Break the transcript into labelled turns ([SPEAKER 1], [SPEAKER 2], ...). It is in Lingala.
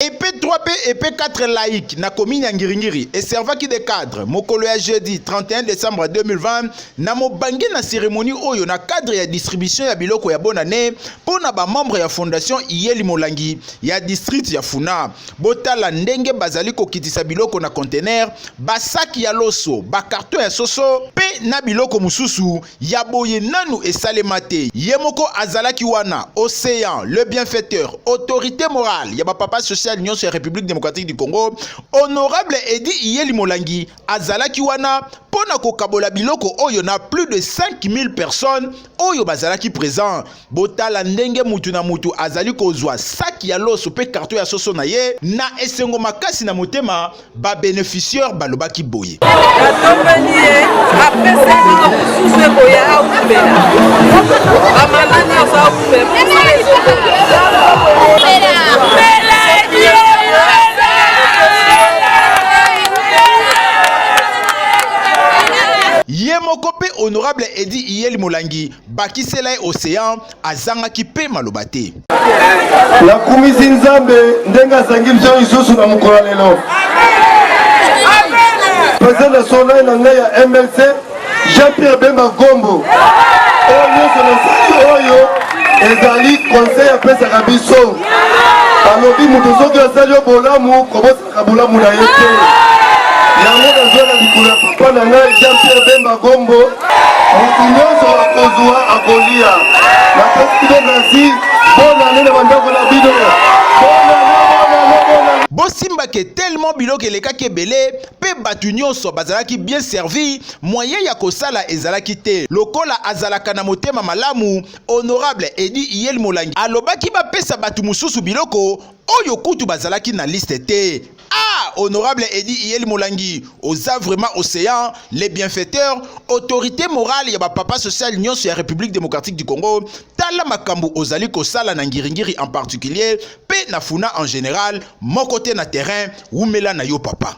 [SPEAKER 1] EP 3 mpe EP 4 laïque na commune ya Ngiringiri eservaki de cadre mokolo ya jeudi 31 décembre 2020 na mobange na cérémonie oyo na cadre ya distribution ya biloko ya bonne année mpo na bamembre ya fondation Iyeli Molangi ya district ya Funa. Botala ndenge bazali kokitisa biloko na conteneur, basaki ya loso, bakarton ya soso mpe na biloko mosusu ya boye nanu esalema te. Ye moko azalaki wana, Ocean, le bienfaiteur, autorité morale ya bapapa social nyonso ya République démocratique du Congo, honorable Eddy Iyeli Molangi azalaki wana mpo na kokabola biloko oyo na plus de 5000 personnes oyo bazalaki présent. Botala ndenge mutu na mutu azali kozwa saki ya loso mpe karton ya soso na ye na esengo makasi na motema. Ba bénéficiaires balobaki boye:
[SPEAKER 2] Natombeli ye, apesa eloko mosusu ekoya, awumela bamama nyonso, awumela mosala ezobela.
[SPEAKER 1] Ye moko mpe honorable Eddy Iyeli Molangi, bakisela ye Océan, azangaki mpe maloba te.
[SPEAKER 3] Nakumisi Nzambe ndenge asangi biso lisusu na mokolo ya lelo. Président national na ngai ya MLC, Jean-Pierre Bemba Gombo, oyo nyonso nasali oyo ezali conseil apesaka biso. Alobi moto soki asali yo bolamu, kobosanaka bolamu na ye te. Yango nazwa na likolo ya papa na ngai Jean-Pierre Bemba Gombo. Moto nyonso akozwa, akolia. Napesi bino merci. Bonane na bandako na bino. Bonane, bonane, bonane.
[SPEAKER 1] Bosimbake tellement biloko elekaki ebele mpe bato nyonso bazalaki bien servi, moyen ya kosala ezalaki te. Lokola azalaka na motema malamu, honorable Eddy Iyeli Molangi alobaki bapesa bato mosusu biloko oyo kutu bazalaki na liste te. Ah, honorable Eddy Iyeli Molangi, oza vraiment océan, les bienfaiteurs, autorité morale ya bapapa social nyonso ya République démocratique du Congo. Tala makambo ozali kosala na Ngiringiri en particulier mpe na Funa en général, moko te na terrain. Wumela na yo, papa.